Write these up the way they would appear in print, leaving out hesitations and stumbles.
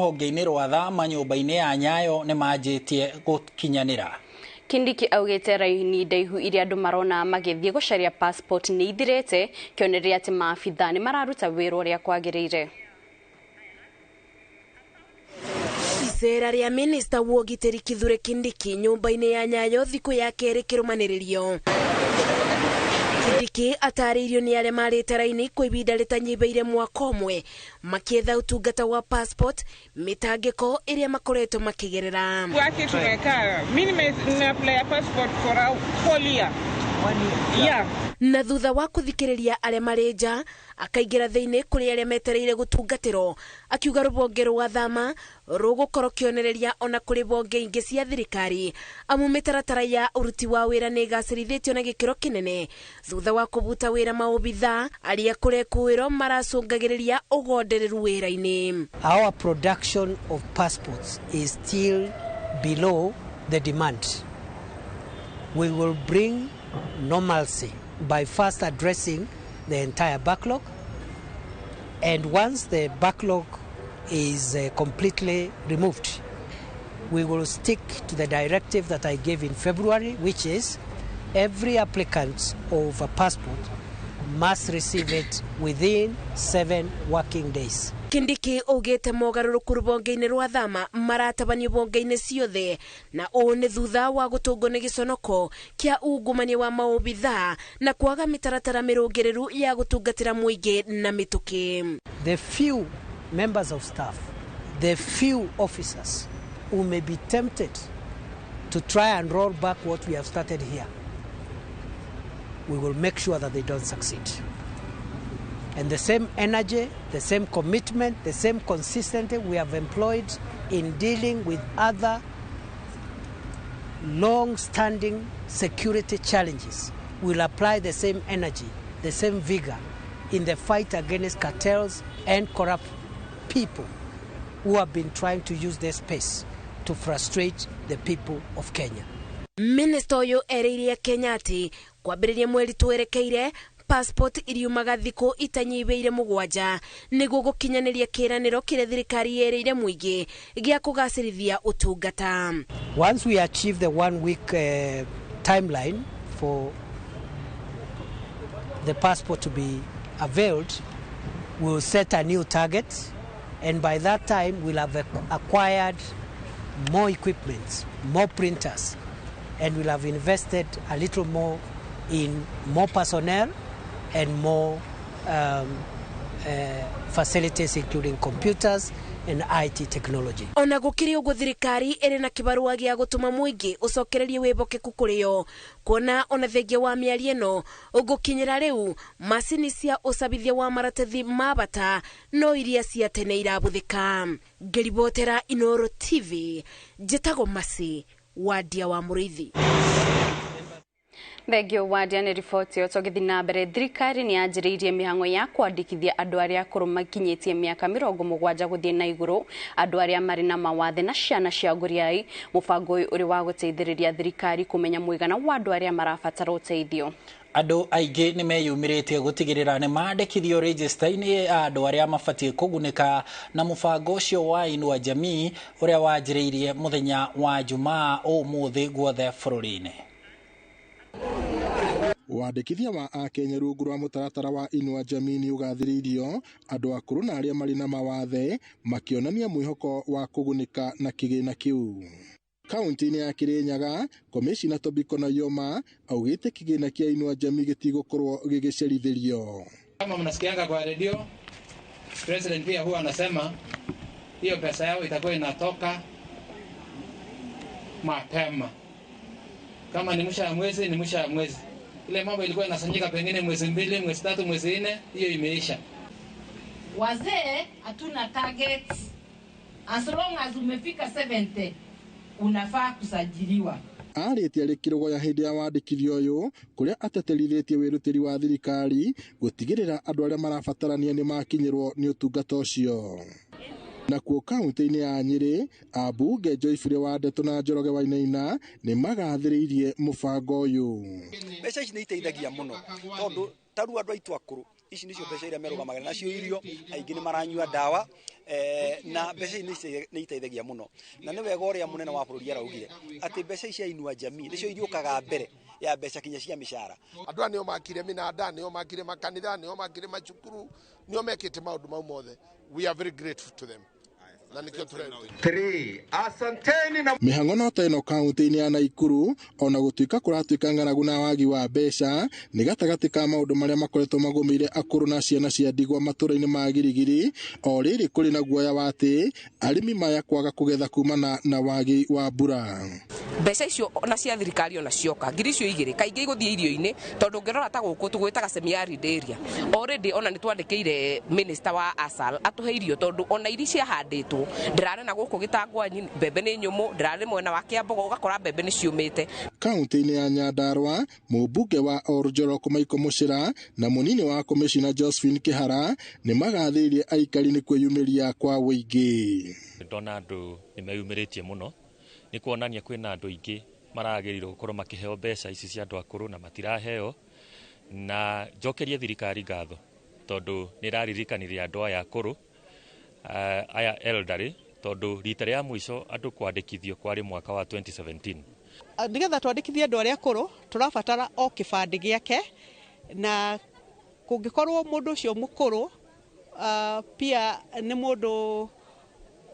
Rũhonge-inĩ rwa thama nyũmba-inĩ ya Nyayo nĩ manjĩtie gũkinyanĩra. Kindiki augĩte raini ndaihu iria andũ marona magĩthiĩ gũcaria passport nĩ ithirĩte, kĩonereria atĩ maabitha nĩ mararuta wĩra ũrĩa kwagĩrĩire. Icera rĩa minista wa ũgitĩri Kithure Kindiki nyũmba-inĩ ya Nyayo thikũ ya kerĩ kĩrũmanĩrĩrio. Kindiki atarĩirio nĩ arĩa marĩte raini kwa ibinda rĩtanyihĩire mwaka ũmwe makietha ũtungata wa passport, mĩtangĩko ĩrĩa makoretwo makĩgerera. Wake tumekaa, mimi nime apply passport for a whole year. Yeah. Na thutha wa kũthikĩrĩria arĩa marĩ nja, akaingĩra thĩinĩ kũrĩ arĩa metereire gũtungatĩrwo, akiuga rũhonge rwa thama rũgũkorwo kĩonereria ona kũrĩ honge ingĩ cia thirikari, amu mĩtaratara ya ũruti wa wĩra nĩ ĩgacĩrithĩtio na gĩkĩro kĩnene thutha wa kũbuta wĩra maobitha arĩa kũrekũĩrwo maracũngagĩrĩria ũgondereru wĩra-inĩ. Our production of passports is still below the demand. We will bring normalcy by first addressing the entire backlog, and once the backlog is completely removed, we will stick to the directive that I gave in February, which is every applicant of a passport must receive it within 7 working days. Kindiki augĩte mogarũrũku rũhonge-inĩ rwa thama maratabanio honge-inĩ ciothe, na ũũ nĩ thutha wa gũtũngwo nĩ gĩconoko kĩa ungumania wa maobitha na kwaga mĩtaratara mĩrũngĩrĩru ya gũtungatĩra mũingĩ na mĩtũkĩ. The few members of staff, the few officers who may be tempted to try and roll back what we have started here, we will make sure that they don't succeed. And the same energy, the same commitment, the same consistency we have employed in dealing with other long-standing security challenges, will apply the same energy, the same vigor in the fight against cartels and corrupt people who have been trying to use their space to frustrate the people of Kenya. Minista ũyũ erĩire Kenya atĩ kwambĩrĩria mweri twerekeire passport iriumaga thikũ itanyihĩire 7 nĩguo gũkinyanĩria kĩĩranĩro kĩrĩa thirikari yerĩire mũingĩ gĩa kũgacĩrithia ũtungata. Once we achieve the 1 week timeline for the passport to be availed, we will set a new target, and by that time we'll have acquired more equipment, more printers, and we'll have invested a little more in more personnel and more facilities, including computers and IT technology. Ona gũkĩrĩ ũguo, thirikari ĩrĩ na kĩbarũa gĩa gũtũma mũingĩ ũcokererie wĩhokeku kũrĩ yo, kuona ona thengia wa mĩario ĩno ũgũkinyĩra rĩu macini cia ũcabithia wa maratathi ma bata no iria cia tene irabũthĩka. Ngĩribotera Inooro TV, njĩtagwo Masi Wadia wa Mũrĩithi. Thengio Wadia nĩ riboti ĩyo. Tũgĩthiĩ na mbere, thirikari nĩ yanjĩrĩirie mĩhang'o ya kwandĩkithia andũ arĩa akũrũ makinyĩtie mĩaka 70 gũthiĩ na igũrũ, andũ arĩa marĩ na mawathe na ciana cia ngũriai. Mũbango ũyũ ũrĩ wa gũteithĩrĩria thirikari kũmenya mũigana wa andũ arĩa marabatara ũteithio. Andũ aingĩ nĩ meyumĩrĩtie gũtigĩrĩra nĩ mandĩkithio rejista-inĩ ya andũ arĩa mabatiĩ kũgunĩka na mũbango ũcio wa Inua Jamii ũrĩa wanjĩrĩirie mũthenya wa Jumaa ũmũthĩ guothe bũrũri-inĩ. Wandĩkithia wa akenya rungu rwa mũtaratara wa Inua Jamii nĩ ũgathĩrĩirio, andũ akũrũ na arĩa marĩ na mawathe makĩonania mwĩhoko wa kũgunĩka na kĩgĩna kĩu. Kaunti-inĩ ya Kirinyaga, Komishina Tobiko Nayoma augĩte kĩgĩna kĩa Inua Jamii gĩtigũkorwo gĩgĩcerithĩrio. Kama mnasikianga kwa redio, President pia huwa anasema hiyo pesa yao itakuwa inatoka mapema. Kama ni mwisho ya mwezi, ni mwisho ya mwezi. Ile mambo ilikuwa inasanyika pengine mwezi 2, mwezi 3, mwezi 4, hiyo imeisha. Wazee hatuna targets. As long as umefika 70 unafaa kusajiliwa. Arĩtie arĩ kĩrũgoya hĩndĩ ya wandĩkithia ũyũ kũrĩa ateterithĩtie wĩrutĩri wa thirikari gũtigĩrĩra andũ arĩa marabatarania nĩ makinyĩrwo nĩ ũtungata ũcio. Nakuo kaunti-inĩ ya Nyĩrĩ, ambunge Joyfrey Wandetũ na Njoroge Wainaina nĩ magathĩrĩirie mũbango ũyũ. Mbeca ici nĩ iteithagia mũno tondũ ta rĩu andũ aitũ akũrũ Ici nicio mbeca iria merũgamagĩrĩra nacio irio, aingĩ nĩ maranyua ndawa, na mbeca ici nĩ iteithagia mũno. Na nĩ wega ũrĩa mũnene wa bũrũri araugire atĩ mbeca ici cia Inua Jamii nĩcio iriũkaga mbere ya mbeca kinya cia mĩcara. Andũ aya nĩo makire mĩnanda, nĩo makire makanitha, nĩo makire macukuru, nĩo mekĩte maũndũ mau mothe. We are very grateful to them. Na nĩkĩo tũrenda. 3 asanteni na Mĩhang'o no ta ĩno kaunti-inĩ ya Naikuru ona gũtuĩka kũratuĩka ng'aragu na wagi wa mbeca nĩ gatagatĩ ka maũndũ marĩa makoretwo magũmĩire akũrũ na ciana cia ndigwa matũũra-inĩ ma Girigiri, o rĩrĩ kũrĩ na guoya wa atĩ arĩmi maya kwaga kũgetha kumana na wagi wa mbura. Mbeca icio ona cia thirikari ona cioka ngiri icio igĩrĩ kaingĩ igũthiĩ irio-inĩ, tondũ ũngĩrora ta gũkũ tũgwĩtaga semi-arid area already, ona nĩ twandĩkĩire minister wa ASAL atũhe irio, tondũ ona iria ciahandĩtwo ndĩrarĩ na gũkũ Gĩtangwanyi mbembe nĩ nyũmũ, ndĩrarĩ mwena wa Kĩambogo ũgakora mbembe nĩ ciũmĩte. Kaunti-inĩ ya Nyandarua, mũmbunge wa Oljorok Michael Muchira na mũnini wa komishina Josephine Kihara nĩ magathĩrĩirie aikari nĩ kwĩyumĩria kwa ũingĩ. Ndona andũ nĩ meyumĩrĩtie mũno, nĩ kuonania kwĩna andũ aingĩ maragĩrĩirwo gũkorwo makĩheo mbeca ici cia andũ akũrũ na matiraheo, na njokerie thirikari ngatho tondũ nĩ ĩraririkanirie andũ aya akũrũ, aya elderly, tondũ rita rĩa mũico andũ kwandĩkithio kwarĩ mwaka wa 2017. Nĩgetha twandĩkithie andũ arĩa akũrũ tũrabatara o kĩbandĩ gĩake, na kũngĩkorwo mũndũ ũcio mũkũrũ pia nĩ mũndũ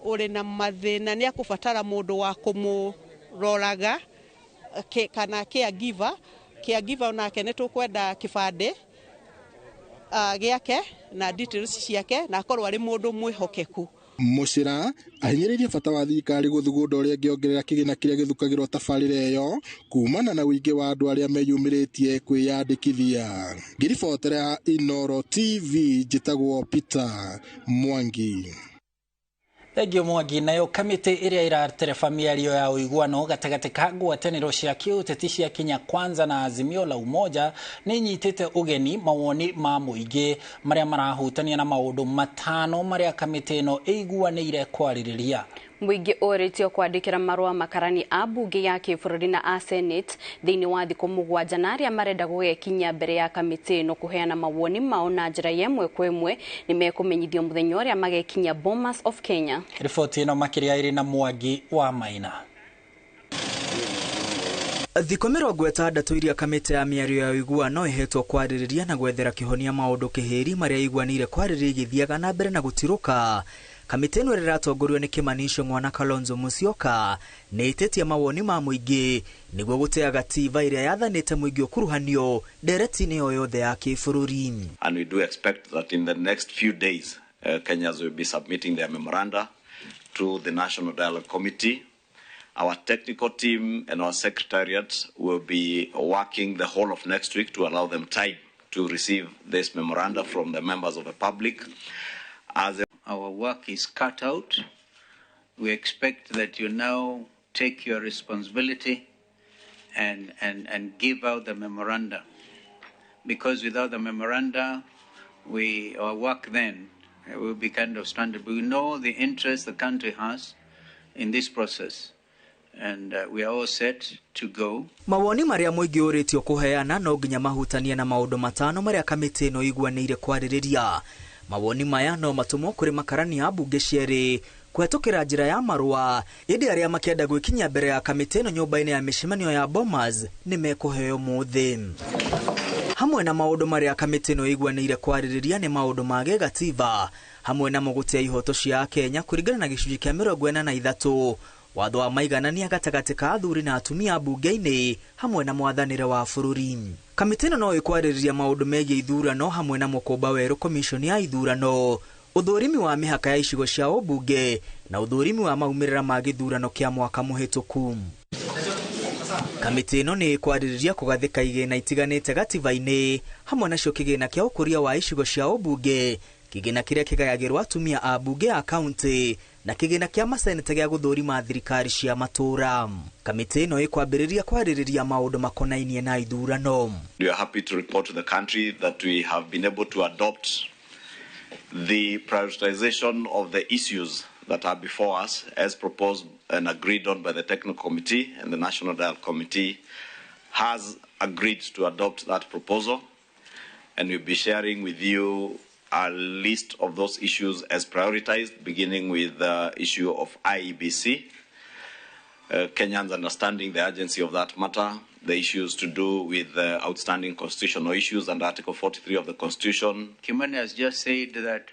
ũrĩ na mathĩna, nĩ akũbatara mũndũ wa kũmũroraga kana caregiver. Caregiver onake nĩ tũkwenda kĩbandĩ gĩake na details ciake, na akorwo arĩ mũndũ mwĩhokeku. Muchira ahinyĩrĩirie bata wa thirikari gũthugunda ũrĩa ĩngĩongerera kĩgĩna kĩrĩa gĩthukagĩrwo tabarĩra ĩyo kumana na ũingĩ wa andũ arĩa meyumĩrĩtie kwĩyandĩkithia. Ngĩribotera Inooro TV, njĩtagwo Peter Mwangi. Thengio Mwangi. Nayo kamĩtĩ ĩrĩa ĩratereba mĩario ya ũiguano gatagatĩ ka ngwatanĩro cia kĩũteti cia Kenya Kwanza na Azimio la Umoja nĩ inyitĩte ũgeni mawoni ma mũingĩ marĩa marahutania na maũndũ matano marĩa kamĩtĩ ĩno ĩiguanĩire kwarĩrĩria. Mũingĩ ũrĩtio kwandĩkĩra marũa makarani a mbunge ya kĩbũrũri na a Senate thĩinĩ wa thikũ 7, na arĩa marenda gũgekinyia mbere ya kamĩtĩ ĩno kũheana mawoni mao na njĩra ya ĩmwe kwa ĩmwe nĩ mekũmenyithio mũthenya ũrĩa magekinyia Bomas of Kenya. Riboti ĩno makĩria ĩrĩ na Mwangi wa Maina. Thikũ 60 iria kamĩtĩ ya mĩario ya ũiguano ĩhetwo kwarĩrĩria na gwethera kĩhonia maũndũ kĩhĩri marĩa ĩiguanĩire kwarĩrĩria igĩthiaga na mbere na gũtirũka. Kamĩtĩ ĩno ĩrĩa ĩratongorio nĩ Kimani Ichung'wa na Kalonzo Musyoka nĩ ĩtĩtie mawoni ma mũingĩ nĩguo gũtea gatiba ĩrĩa yathanĩte mũingĩ ũkuruhanio ndereti-inĩ o yothe ya kĩbũrũri. And we do expect that in the next few days, Kenyans will be submitting their memoranda to the National Dialogue Committee. Our technical team and our secretariat will be working the whole of next week to allow them time to receive this memoranda from the members of the public. As our work is cut out, we expect that you now take your responsibility and give out the memoranda. Because without the memoranda, our work then will be kind of stranded. We know the interest the country has in this process, and we are all set to go. Mawoni marĩa mũingĩ ũrĩtio kũheana no nginya mahutanie na maũndũ matano marĩa kamĩtĩ ĩno ĩiguanĩire kwarĩrĩria. Mawoni maya no matũmwo kũrĩ makarani a mbunge cierĩ kũhetũkĩra njĩra ya marũa, ĩndĩ arĩa makĩenda gwĩkinyia mbere ya kamĩtĩ ĩno nyũmba-inĩ ya mĩcemanio ya Bomas nĩ mekũheo mũthĩ. Hamwe na maũndũ marĩa kamĩtĩ ĩno ĩiguanĩire kwarĩrĩria nĩ maũndũ ma gĩgatiba hamwe na mũgũtia ihoto cia Kenya kũringana na gĩcunjĩ kĩa 43 watho wa maiganania gatagatĩ ka athuri na atumia mbunge-inĩ hamwe na mwathanĩre wa bũrũri. Kamĩtĩ ĩno no ĩkwarĩrĩria maũndũ megiĩ ithurano hamwe na mũkũmba werũ komishoni ya ithurano, ũthũrimi wa mĩhaka ya icigo cia ũmbunge na ũthũrimi wa maumĩrĩra ma gĩthurano kĩa mwaka mũhĩtũku. Kamĩtĩ ĩno nĩ ĩkwarĩrĩria kũgathĩka igĩna itiganĩte gatiba-inĩ hamwe nacio kĩgĩna kĩa ũkũria wa icigo cia ũmbunge, kĩgĩna kĩrĩa kĩgayagĩrwo atumia a mbunge ya kaunti na kĩgĩna kĩa maseneta gĩa gũthũrima thirikari cia matũũra. Kamĩtĩ ĩno ĩkwambĩrĩria kwarĩrĩria maũndũ makonainie na ithurano. We are happy to report to the country that we have been able to adopt the prioritization of the issues that are before us as proposed and agreed on by the Technical Committee, and the National Dialogue Committee has agreed to adopt that proposal. And we'll be sharing with you a list of those issues as prioritized, beginning with the issue of IEBC, Kenyans understanding the urgency of that matter, the issues to do with outstanding constitutional issues under Article 43 of the Constitution. Kimani has just said that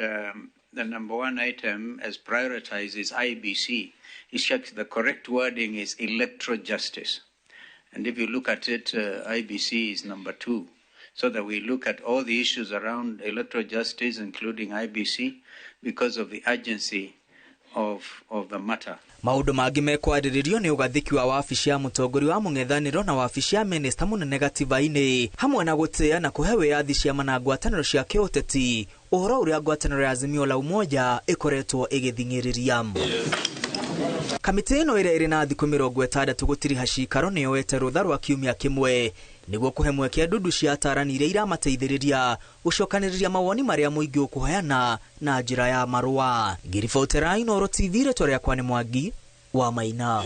the number one item as prioritized is IEBC. It's the correct wording is electoral justice. And if you look at it, IBC is number 2. So that we look at all the issues around electoral justice, including IBC, because of the urgency of the matter. Maũndũ mangĩ mekwarĩrĩrio nĩ ũgathĩki wa wabici ya mũtongoria wa mũng'ethanĩro na wabici ya minista mũnene gatiba-inĩ, hamwe na gũtĩa na kũhe wĩyathi ciama na ngwatanĩro cia kĩũteti, ũhoro ũrĩa ngwatanĩro ya Azimio la Umoja ĩkoretwo ĩgĩthing'ĩrĩria. Kamĩtĩ ĩno ĩrĩa ĩrĩ na thikũ 60 gũtiriha cikaro nĩ yoete rũtha rwa kiumia kĩmwe nĩguo kũhe mweke ndundu cia atarani iria iramateithĩrĩria gũcokanĩrĩria mawoni marĩa mũingĩ ũkũheana na njĩra ya marũa. Ngĩribotera Inooro TV, rĩtwa rĩakwa nĩ Mwangi wa Maina.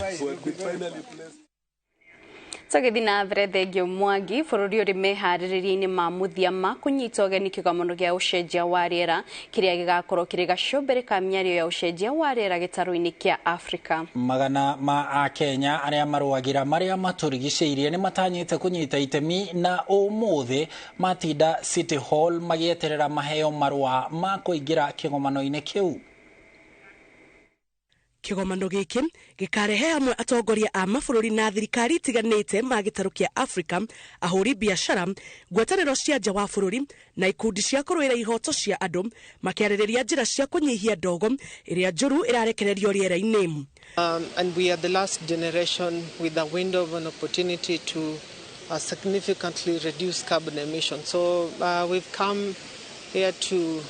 Tũgĩthiĩ na mbere, thengio Mwangi. Bũrũri ũrĩ meharĩrĩria-inĩ ma mũthia ma kũnyita ũgeni kĩgomano gĩa ũcenjia wa rĩera kĩrĩa gĩgakorwo kĩrĩ gacũmbĩrĩ ka mĩario ya ũcenjia wa rĩera gĩtarũ-inĩ kĩa Afrika. Magana ma akenya arĩa marũagĩra marĩa matũrigicĩirie nĩ matanyĩte kũnyita itemi na ũmũthĩ matinda City Hall magĩeterera maheo marũa ma kũingĩra kĩgomano-inĩ kĩu. Kĩgomano gĩkĩ gĩkarehe hamwe atongoria a mabũrũri na thirikari itiganĩte ma gĩtarũ kĩa Afrika, ahũri biacara, ngwatanĩro cia nja wa bũrũri na ikundi cia kũrũĩra ihoto cia andũ, makĩarĩrĩria njĩra cia kũnyihia ndogo ĩrĩa njũru ĩrarekererio rĩera-inĩ. And we are the last generation with a window of an opportunity to significantly reduce carbon emissions. So we've come here to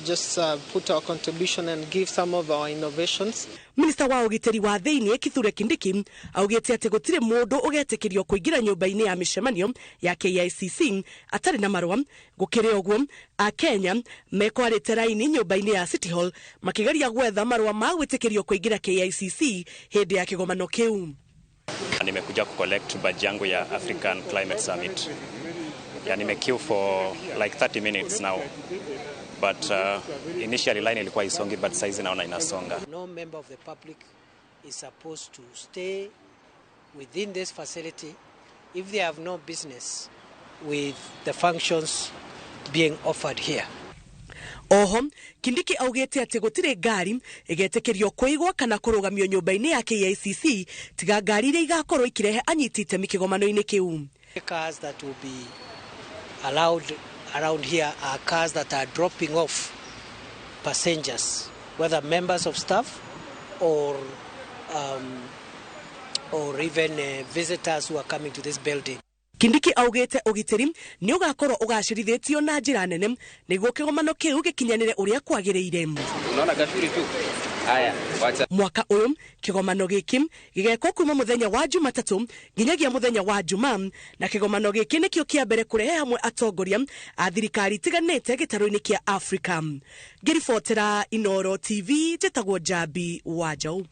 just put our contribution and give some of our innovations. Minista wa ũgitĩri wa thĩinĩ Kithure Kindiki augĩte atĩ gũtirĩ mũndũ ũgetĩkĩrio kũingĩra nyũmba-inĩ ya mĩcemanio ya KICC atarĩ na marũa. Gũkĩrĩ ũguo, Akenya mekwarĩte raini nyũmba-inĩ ya City Hall makĩgeria gwetha marũa ma gwĩtĩkĩrio kũingĩra KICC hĩndĩ ya kĩgomano kĩu. Nimekuja kucollect badge yangu ya African Climate Summit. Yeah, nimequeue for like 30 minutes now. But initially line ilikuwa isongi, but size naona inasonga. No member of the public is supposed to stay within this facility if they have no business with the functions being offered here. Oho, Kindiki augĩte atĩ gũtirĩ ngari ĩgetĩkĩrio kũigwo kana kũrũgamio nyũmba-inĩ ya KICC tiga ngari iria igakorwo ikirehe anyiti itemi kĩgomano-inĩ kĩu. Cars that will be allowed around here are cars that are dropping off passengers, whether members of staff or even visitors who are coming to this building. Kindiki augĩte ũgitĩri nĩ ũgakorwo ũgacĩrithĩtio na njĩra nene nĩguo kĩgomano kĩu gĩkinyanĩre ũrĩa kwagĩrĩire. Mwaka ũyũ kĩgomano gĩkĩ gĩgekwo kuma mũthenya wa Jumatatũ nginyagia mũthenya wa Jumaa, na kĩgomano gĩkĩ nĩkĩo kĩa mbere kũrehe hamwe atongoria a thirikari itiganĩte gĩtarũ-inĩ kĩa Afrika. Ngĩribotera Inooro TV, njĩtagwo Njambi wa Njaũ.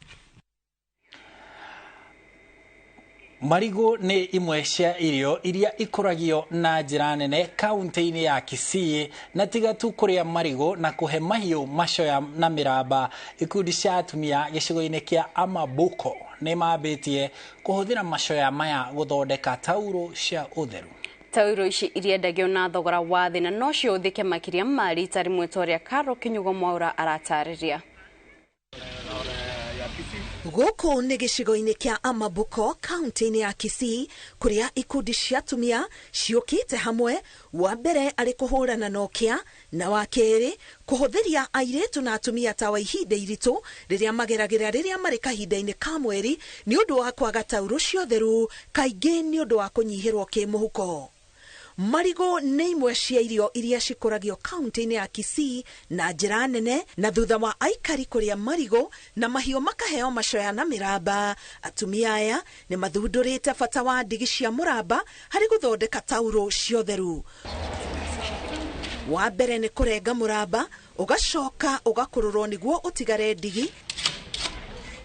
Marigũ nĩ imwe cia irio iria ikũragio na njĩra nene kaunti-inĩ ya Kisii, na tiga tu kũrĩa marigũ na kũhe mahiũ macoya na mĩramba, ikundi cia atumia gĩcigo-inĩ kĩa Amabuko nĩ mambĩtie kũhũthĩra macoya maya gũthondeka taurũ cia ũtheru. Taurũ ici iriendagio na thogora wa thĩ na no ciũthĩke makĩria ma rita rĩmwe ta ũrĩa Carol Kinyugo Mwaura aratarĩria. Gũkũ nĩ gĩcigo-inĩ kĩa Amabuko kaunti-inĩ ya Kisii kũrĩa ikundi cia atumia ciũkĩte hamwe, wa mbere arĩ kũhũrana na ũkĩa na wa kerĩ kũhũthĩria airĩtu na atumia tawa ihinda iritũ rĩrĩa mageragĩra rĩrĩa marĩ kahinda-inĩ ka mweri nĩ ũndũ wa kwaga taurũ cia ũtheru, kaingĩ nĩ ũndũ wa kũnyihĩrwo kĩmũhuko. Marigũ nĩ imwe cia irio iria cikũragio kaunti-inĩ ya Kisii na njĩra nene, na thutha wa aikari kũrĩa marigũ na mahiũ makaheo macoya na mĩramba, atumia aya nĩ mathundũrĩte bata wa ndigi cia mũramba harĩ gũthondeka taurũ cia ũtheru. Wa mbere nĩ kũrenga mũramba, ũgacoka ũgakũrũrwo nĩguo ũtigare ndigi,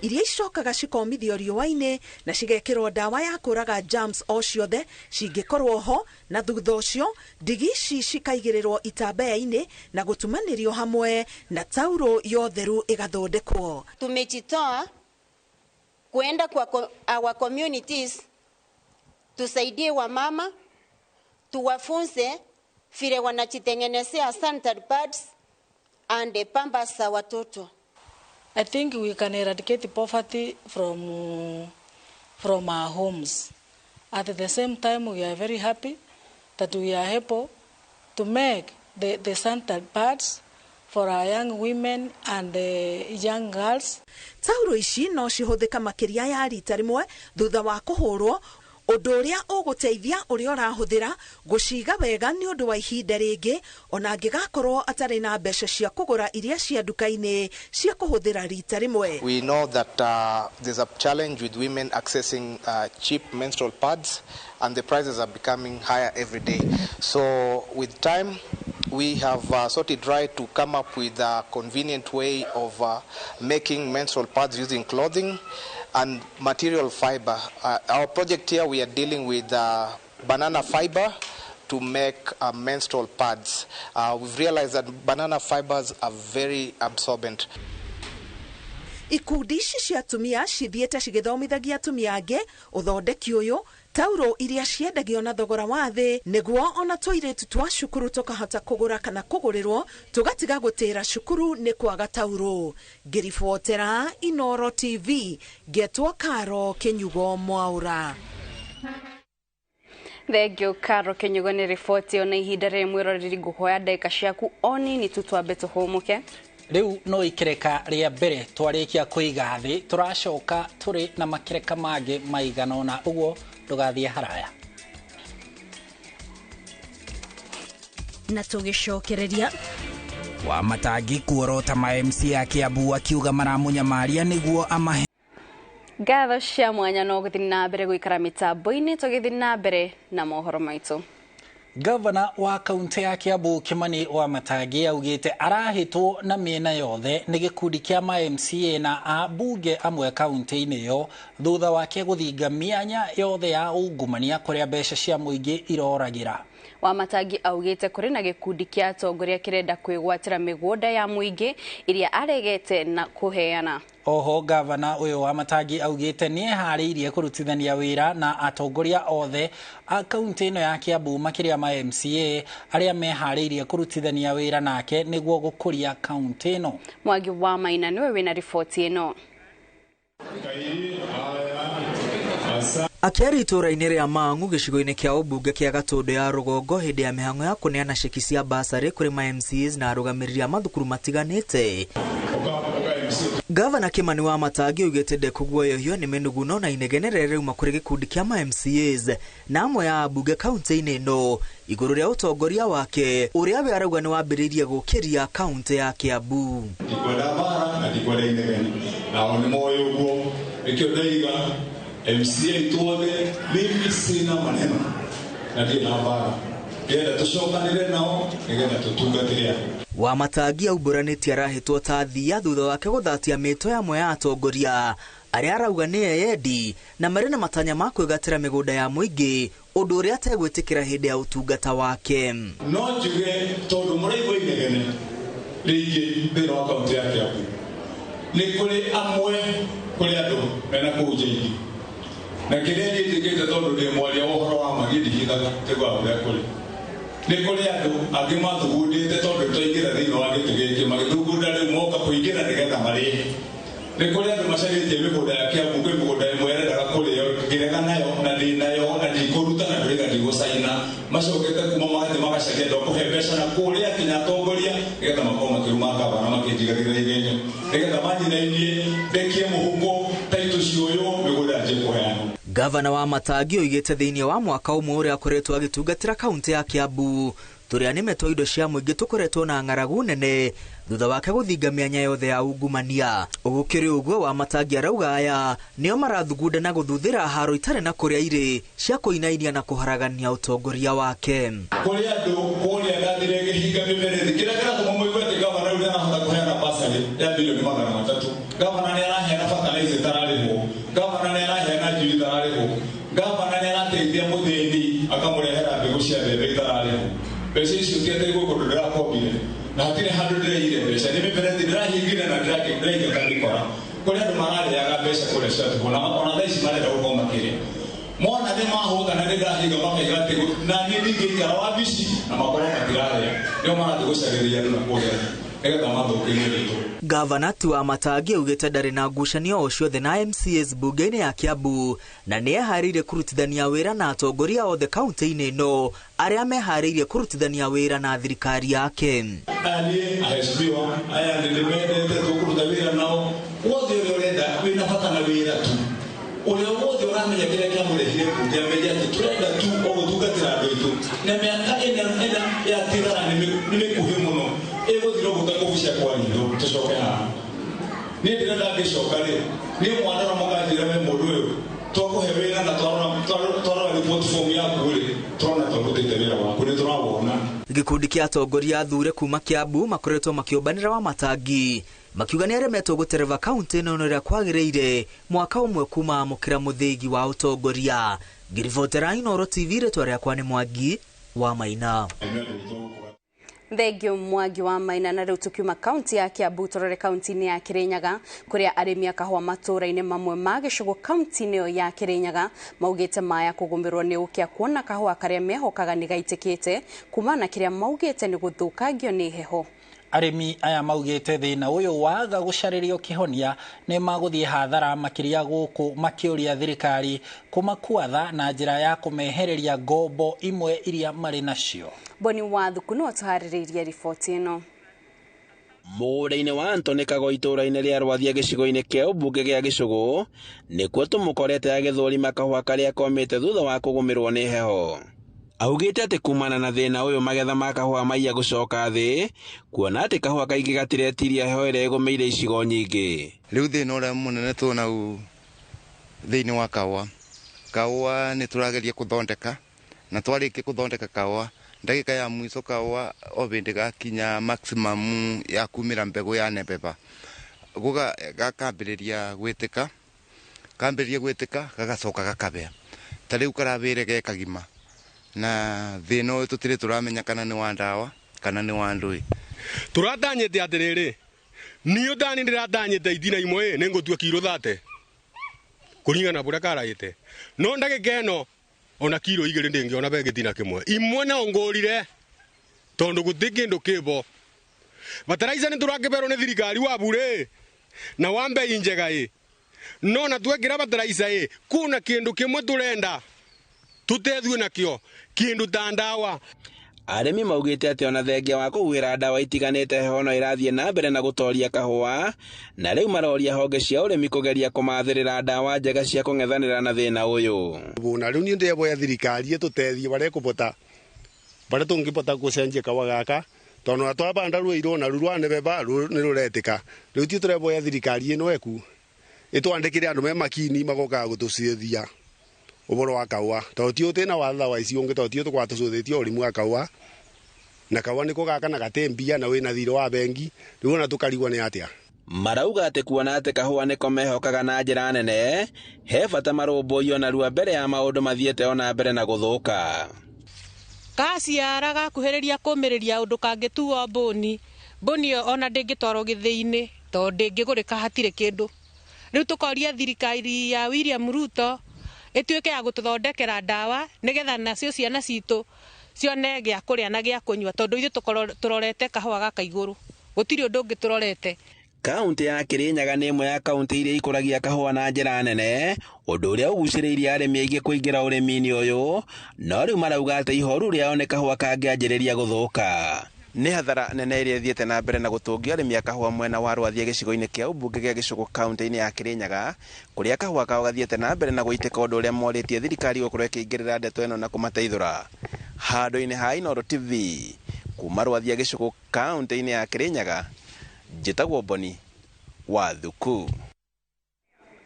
Iria icokaga cikomithio riũa-inĩ na cigekĩrwo ndawa ya kũraga germs o ciothe cingĩkorwo ho, na thutha ũcio ndigi ici cikaigĩrĩrwo itambaya-inĩ na gũtumanĩrio hamwe na tauro yotheru ĩgathondekwo. Tumejitoa kuenda kwa our communities tusaidie wamama, tuwafunze vile wanajitengenezea sanitary pads and pampers za watoto. I think we can eradicate poverty from our homes. At the same time, we are very happy that we are able to make the sanitary pads for our young women and the young girls. Tauro ici no cihũthĩka makĩria ya rita rĩmwe thutha wa kũhũrwo, ũndũ ũrĩa ũgũteithia ũrĩa ũrahũthĩra gũciga wega nĩ ũndũ wa ihinda rĩngĩ, ona angĩgakorwo atarĩ na mbeca cia kũgũra iria cia nduka-inĩ cia kũhũthĩra rita rĩmwe. We know that there's a challenge with women accessing cheap menstrual pads, and the prices are becoming higher every day. So with time, we have sort of tried to come up with a convenient way of making menstrual pads using clothing and material fiber. Our project here, we are dealing with banana fiber to make menstrual pads. We've realized that banana fibers are very absorbent. Ikundi ici cia atumia cithiĩte cigĩthomithagia atumia angĩ ũthondeki ũyũ, tauro iria ciendagio na thogora wa thĩ, nĩguo ona tũirĩtu twa cukuru tũkahota kũgũra kana kũgũrĩrwo, tũgatiga gũtĩra cukuru nĩ kwaga tauro. Ngĩribotera Inoro TV, ngetwo Karo Kĩnyugo Mwaura. Thengio Karo Kĩnyugo nĩ riboti. Ona ihinda rĩrĩ mwĩroreri ngũhoya ndagĩka ciaku o nini tu twambe tũhũmũke. Rĩu no ikereka rĩa mbere twarĩkia kũiga thĩ, tũracoka tũrĩ na makereka mangĩ maigana ũna, ũguo ndũgathiĩ haraya. Na tũgĩcokereria wa Matangi kuorota ma MC a Kiambu akiuga maramunyamaria nĩguo amahe ngatho cia mwanya. No gũthiĩ na mbere gũikara mĩtambo-inĩ, tũgĩthiĩ na mbere na mohoro maitũ. Gavana wa kaunti ya Kiambu Kimani Wamatangi augĩte arahĩtwo na mĩena yothe nĩ gĩkundi kĩa ma MCA na ambunge amwe kaunti-inĩ ĩyo thutha wake gũthinga mĩanya yothe ya ungumania kũrĩa mbeca cia mũingĩ iroragĩra. Wamatangi augĩte kũrĩ na gĩkundi kĩa atongoria kĩrenda kwĩgwatĩra mĩgũnda ya mũingĩ ĩrĩa aregete na kũheana. Oho gavana ũyũ Wamatangi augĩte nĩeharĩirie kũrutithania wĩra na atongoria othe a kaunti ĩno ya Kiambu makĩria ma MCA arĩa meharĩirie kũrutithania wĩra nake nĩguo gũkũria kaunti ĩno. Mwangi wa Maina nĩwe wĩna riboti ĩno. Akĩaria itũũra-inĩ rĩa Mang'u gĩcigo-inĩ kĩa ũmbunge kĩa Gatũndũ ya rũgongo hĩndĩ ya mĩhang'o ya kũneana ceki cia basarĩ kũrĩ ma MCAs na arũgamĩrĩri a mathukuru matiganĩte, Gavana Kimani Wamatangi augĩte ndekũguoyohio nĩ mĩnuguno na inegene rĩrĩa rĩrauma kũrĩ gĩkundi kĩa ma MCAs na amwe a ambunge kaunti-inĩ ĩno igũrũ rĩa ũtongoria wake ũrĩa we arauga nĩ wambĩrĩirie gũkĩria kaunti ya Kiambu. Ndikwenda mbara na ndikwenda inegene, nao nĩ moĩ ũguo, nĩkĩo ndaiga MCA tuothe, mimi sina maneno na ndirĩ na mbara, ndĩrenda tũcokanĩre nao nĩgetha tũtungatĩre andũ. Wamatangi aumbũranĩtie arahĩtwo ta thia thutha wake gũthatia mĩto yamwe ya atongoria arĩa arauga nĩ eyendi na marĩ na matanya ma kwĩgatĩra mĩgũnda ya mũingĩ, ũndũ ũrĩa ategwĩtĩkĩra hĩndĩ ya ũtungata wake. No njuge tondũ mũraigua inegene rĩingĩ thĩinĩ wa kaunti ya Kiambu, nĩ kũrĩ amwe, kũrĩ andũ mena kũu nja-inĩ, na kĩrĩa niĩ njĩkĩte tondũ ndĩ mwaria wa ũhoro wa ma niĩ ndihithaga tiguaga ũrĩa kũrĩ. Nĩ kũrĩ andũ angĩ mathugundĩte tondũ twaingĩra thĩinĩ wa gĩtĩ gĩkĩ magĩthugunda rĩu moka kũingĩra nĩgetha marĩe. Nĩ kũrĩ andũ macarĩtie mĩgũnda ya Kiambu, kwĩ mĩgũnda ĩmwe ĩrendaga kũrĩo ngĩrega nayo na ndĩ nayo na ndikũruta na ndĩraiga ndigũcaina, macokete kuma magathiĩ magacaria andũ a kũhe mbeca na kũrĩa kinya atongoria nĩgetha makorwo makĩruma gavana makĩnjigagĩrĩra igenyo nĩgetha manyinainie ndekie mũhuko taitũ ciũyũ mĩgũnda yanjie kũheanwo. Gavana Wamatangi oigĩte thĩinĩ wa mwaka ũmwe ũrĩa akoretwo agĩtungatĩra kaunti ya Kiambu tũrĩa nĩmetwo indo cia mũingĩ tũkoretwo na ng'aragu nene thutha wake gũthinga mĩanya yothe ya ungumania. Gũkĩrĩ ũguo Wamatangi arauga aya nĩo marathugunda na gũthuthĩra haro itarĩ na kũrĩa irĩ cia kũinainia na kũharagania ũtongoria wake. Kũrĩ andũ kũrĩa ndathire ngĩhinga mĩberethi kĩrĩa kĩratũma mũigue atĩ gavana rĩu nĩarahota kũheana basarĩ ya milioni 300. Gavana nĩaraheana bataraitha itararĩhwo, gavana nĩ araheana njui itararĩhwo, gavana nĩ arateithia mũthĩni akamũrehera mbegũ cia mbembe itararĩhwo. Mbeca icio ti atĩ gũkũ ndĩrakombire na hatirĩ handũ ndĩraire mbeca, nĩ mĩberethi ndĩrahingire na ndĩraingata mĩkora. Kũrĩ andũ mararĩaga mbeca kũrĩa ciatũhwo na ona thaa ici marenda gũkorwo makĩrĩa. Mona nĩ mahũta na nĩ ndahinga makaiga atĩ na niĩ ndingĩikara wabici na makorwo matirarĩa, nĩo marathiĩ gũcarĩria andũ na kũrĩa nĩgetha mathũkĩrie rĩtwa. Gavana Wamatangi augĩte ndarĩ na ngucanio o ciothe na MCAs bunge-inĩ ya Kiambu na nĩ eharĩirie kũrutithania wĩra na atongoria othe kaunti-inĩ ĩno arĩa meharĩirie kũrutithania wĩra na thirikari yake. Aya nĩ aheshimiwa, aya nĩ ndĩmendete, tũkũruta wĩra nao wothe ũrĩa ũrenda wĩna bata na wĩra tu. Ũrĩa wothe ũramenya kĩrĩa kĩamũrehire mbunge amenye atĩ tũrenda tu o gũtungatĩra andũ aitũ, na mĩaka ĩna yatigara nĩ mĩkuhĩ mũno ĩgũthira ũguo ta kũbucia kwa ritho tũcoke haha. Niĩ ndĩrenda ngĩcoka rĩ, niĩ mwanora mũkanjĩra we mũndũ ũyũ twakũhe wĩra na twarora report form yaku rĩ, tũrona twarutĩte wĩra waku nĩ tũrawona. Gĩkundi kĩa atongoria athure kuma Kiambu makoretwo makĩũmbanĩra Wamatangi makiuga nĩ aremetwo gũtereva kaunti ĩno ũrĩa kwagĩrĩire mwaka ũmwe kuma amũkĩra mũthĩgi wa ũtongoria. Ngĩribotera Inooro TV, rĩtwa rĩakwa nĩ Mwangi wa Maina. Thengio Mwangi wa Maina. Na rĩu tukiuma kaunti ya Kiambu tũrore kaunti-inĩ ya Kirinyaga kũrĩa arĩmi a kahũa matũũra-inĩ mamwe ma gĩcũgũ kaunti-inĩ ĩyo ya Kirinyaga maugĩte maya kũgũmĩrwo nĩ ũkĩa kuona kahũa karĩa mehokaga nĩ gaitĩkĩte kumana na kĩrĩa maugĩte nĩ gũthũkangio nĩ heho. Arĩmi aya maugĩte thĩna ũyũ waga gũcarĩrio kĩhonia nĩ magũthiĩ hathara makĩria gũkũ makĩũria thirikari kũmakuatha na njĩra ya kũmehereria ngombo imwe iria marĩ nacio. Boni Wathuku no atũharĩrĩirie riboti ĩno. Mũgũnda-inĩ wa Anthony Kago itũũra-inĩ rĩa Rwathia gĩcigo-inĩ kĩa ũmbunge gĩa Gĩcũgũ nĩkuo tũmũkorete agĩthũrima kahũa karĩa komĩte thutha wa kũgũmĩrwo nĩ heho. Augĩte atĩ kumana na thĩna ũyũ magetha ma kahũa maiya gũcoka thĩ kuona atĩ kahũa kaingĩ gatiretiria heho ĩrĩa ĩgũmĩire icigo nyingĩ. Rĩu thĩna ũrĩa mũnene tuonau thĩinĩ wa kahũa, kahũa nĩ tũrageria kũthondeka na twarĩkia kũthondeka kahũa ndagĩka ya mwico kahũa o hĩndĩ gakinya maximum ya kumĩra mbegũ ya nebeba gakambĩrĩria gwĩtĩka, kambĩrĩria gwĩtĩka gagacoka gakabĩa ta rĩu karabĩre ge kagima na thĩna ũyũ tũtirĩ tũramenya kana nĩ wa ndawa kana nĩ wa ndũĩ. Tũratanyĩte atĩrĩrĩ, niĩ ndani ndĩratanyĩte itina imwe nĩ ngũtua kiro 30 kũringana na ũrĩa karaĩte, no ndagĩka ĩno ona kiro 2 ndĩngĩona be gĩtina kĩmwe imwe no ngũrire tondũ gũtirĩ kĩndũ kĩbo. Bataraitha nĩ tũrakĩberwo nĩ thirikari wa bure na wa mbei njega ĩ, no na twekĩra bataraitha ĩ kuna kĩndũ kĩmwe tũrenda tutethue nakĩo kĩndũ ta ndawa. Arĩmi maugĩte atĩ ona thengia wa kũhuhĩra ndawa itiganĩte heho no ĩrathiĩ na mbere na gũtoria kahũa na rĩu maroria honge cia ũrĩmi kũgeria kũmathĩrĩra ndawa njega cia kũng'ethanĩra na thĩna ũyũ. Na rĩu niĩ ndĩreboya thirikari ĩtũteithie barĩa ĩkũbota barĩa tũngĩbota gũcenjia kahũa gaka tondũ ona twabanda rũirũ na rũu rwa nebeba nĩ rũretĩka. Rĩu ithuĩ tũreboya thirikari ĩno eku ĩtwandĩkĩre andũ me makini magokaga gũtũcithia ũboro wa kahũa tondũ ti ũtĩna wa thawa ici ũngĩ tondũ ti tũkoragwo tũcũthĩtie ũrĩmi wa kahũa na kahũa nĩko gaka na gate mbia na wĩna thirĩ wa bengi rĩu ona tũkarigwo nĩ atĩa. Marauga atĩ kuona atĩ kahũa nĩko mehokaga na njĩra nene he bata marũmbũiyo narua mbere ya maũndũ mathiĩte ona mbere na gũthũka. Gaciara gakuhĩrĩria kũmĩrĩria ũndũ kangĩtuo mbũni, mbũni ĩyo ona ndĩngĩtwarwo gĩthĩi-inĩ tondũ ndĩngĩgũrĩka hatirĩ kĩndũ. Rĩu tũkoria thirikari ya William Ruto ĩtuĩke ya gũtũthondekera ndawa nĩgetha nacio ciana citũ cione gĩa kũrĩa na gĩa kũnyua tondũ ithuĩ tũrorete kahũa gaka igũrũ gũtirĩ ũndũ ũngĩ tũrorete. Kaunti ya Kirinyaga nĩ ĩmwe ya kaunti iria ikũragia kahũa na njĩra nene, ũndũ ũrĩa ũgucĩrĩirie arĩmi aingĩ kũingĩra ũrĩmi-inĩ ũyũ, no rĩu marauga atĩ ihoru rĩao nĩ kahũa kangĩanjĩrĩria gũthũka. Nĩ hathara nene ĩrĩa ĩthiĩte na mbere na gũtũngia arĩmi a kahũa mwena wa Rwathia gĩcigo-inĩ kĩa ũmbunge gĩa Gĩcũgũ kaunti-inĩ ya Kirinyaga, kũrĩa kahũa kao gathiĩte na mbere na gũitĩka ũndũ ũrĩa morĩtie thirikari gũkorwo ĩkĩingĩrĩra ndeto ĩno na kũmateithũra. Handũ-inĩ ha Inooro TV, kuma Rwathia Gĩcũgũ kaunti-inĩ ya Kirinyaga, njĩtagwo Boni Wathuku.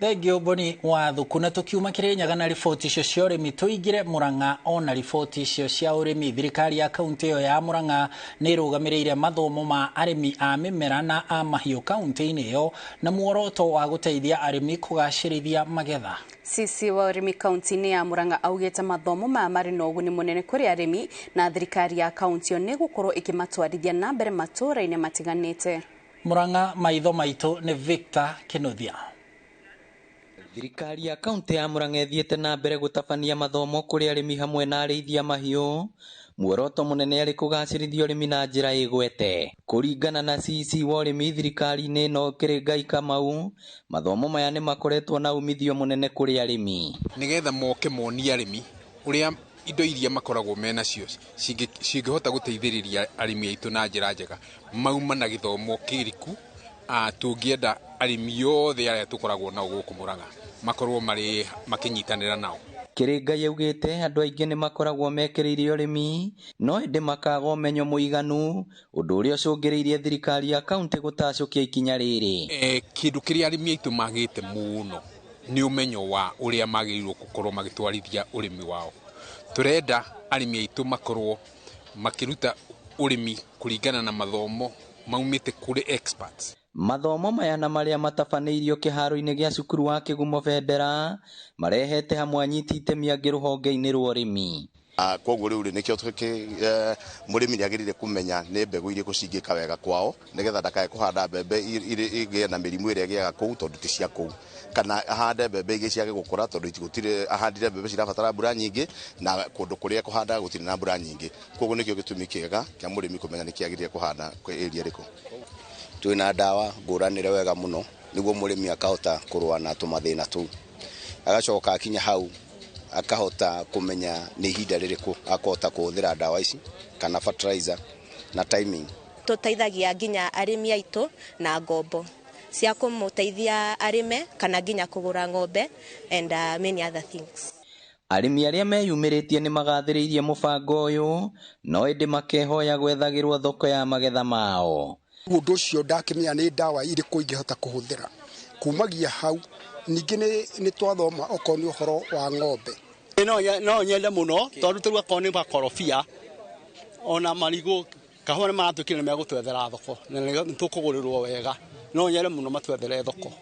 Thengio Boni wa Thuku. Na tukiuma Kirinyaga na riboti icio cia ũrĩmi, tũingĩre Murang'a ona riboti icio cia ũrĩmi. Thirikari ya kaunti ĩyo ya Murang'a nĩ ĩrũgamĩrĩire mathomo ma arĩmi a mĩmera na a mahiũ kaunti-inĩ ĩyo na muoroto wa gũteithia arĩmi kũgacĩrithia magetha. CC wa ũrĩmi kaunti-inĩ ya Murang'a augĩte mathomo maya marĩ na ũguni mũnene kũrĩ arĩmi na thirikari ya kaunti ĩyo nĩ ĩgũkorwo ĩkĩmatwarithia na mbere matũũra-inĩ matiganĩte. Murang'a maitho maitũ nĩ Victor Kinuthia. Thirikari ya kaunti ya Murang'a ĩthiĩte na mbere gũtabania mathomo kũrĩ arĩmi hamwe na arĩithia mahiũ. Muoroto mũnene arĩ kũgacĩrithia ũrĩmi na njĩra ĩgwete. Kũringana na CC wa ũrĩmi thirikari-inĩ ĩno Kĩrĩngai Kamau, mathomo maya nĩ makoretwo na umithio mũnene kũrĩ arĩmi. Nĩgetha moke monie arĩmi ũrĩa indo iria makoragwo menacio cingĩhota gũteithĩrĩria arĩmi aitũ na njĩra njega, mauma na gĩthomo kĩriku. Tũngĩenda arĩmi othe arĩa tũkoragwo nao gũkũ Murang'a makorwo marĩ makĩnyitanĩra nao. Kĩrĩngai augĩte andũ aingĩ nĩ makoragwo mekĩrĩire ũrĩmi no ĩndĩ makaga ũmenyo mũiganu, ũndũ ũrĩa ũcũngĩrĩirie thirikari ya kaunti gũtacũkia ikinya rĩrĩ. Kĩndũ kĩrĩa arĩmi aitũ magĩte mũno nĩ ũmenyo wa ũrĩa magĩrĩirwo gũkorwo magĩtwarithia ũrĩmi wao. Tũrenda arĩmi aitũ makorwo makĩruta ũrĩmi kũringana na mathomo maumĩte kũrĩ experts. Mathomo maya na marĩa matabanĩirio kĩharo-inĩ gĩa cukuru wa Kĩgumo Bendera marehete hamwe anyiti itemi angĩ rũhonge-inĩ rwa ũrĩmi. Koguo rĩu nĩkĩo mũrĩmi nĩagĩrĩire kũmenya nĩ mbegũ irĩkũ cingĩka wega kwao nĩgetha ndakae kũhanda mbembe ĩgĩe na mĩrimũ ĩrĩa ĩgĩaga kũu tondũ ti cia kũu, kana ahande mbembe ingĩ ciage gũkũra tondũ gũtirĩ, ahandire mbembe cirabatara mbura nyingĩ na kũndũ kũrĩa kũhandaga gũtirĩ na mbura nyingĩ. Koguo nĩkĩo gĩtũmi kĩega kĩa mũrĩmi kũmenya nĩkĩ agĩrĩire kũhanda area ĩrĩkũ. Twĩna ndawa ngũranĩre wega mũno nĩguo mũrĩmi akahota kũrũa na tũmathĩna tũu, agacoka akinya hau akahota kũmenya nĩ ihinda rĩrĩkũ akahota kũhũthĩra ndawa ici kana fertilizer na timing. Tũteithagia nginya arĩmi aitũ na ngombo cia kũmũteithia arĩme kana nginya kũgũra ng'ombe and many other things. Arĩmi arĩa meyumĩrĩtie nĩ magathĩrĩirie mũbango ũyũ no ĩndĩ makehoya gwethagĩrwo thoko ya magetha mao. Ũndũ ũcio ndakĩmenya nĩ ndawa irĩkũ ingĩhota kũhũthĩra kumagia hau. Ningĩ nĩ twathoma okorwo nĩ ũhoro wa ng'ombe. No nyende mũno tondũ rĩu akorwo nĩ makorobia ona marigũ kahũa nĩ maratwĩkire nĩ megũtwethera thoko na nĩ tũkũgũrĩrwo wega. No nyende mũno matwethere thoko.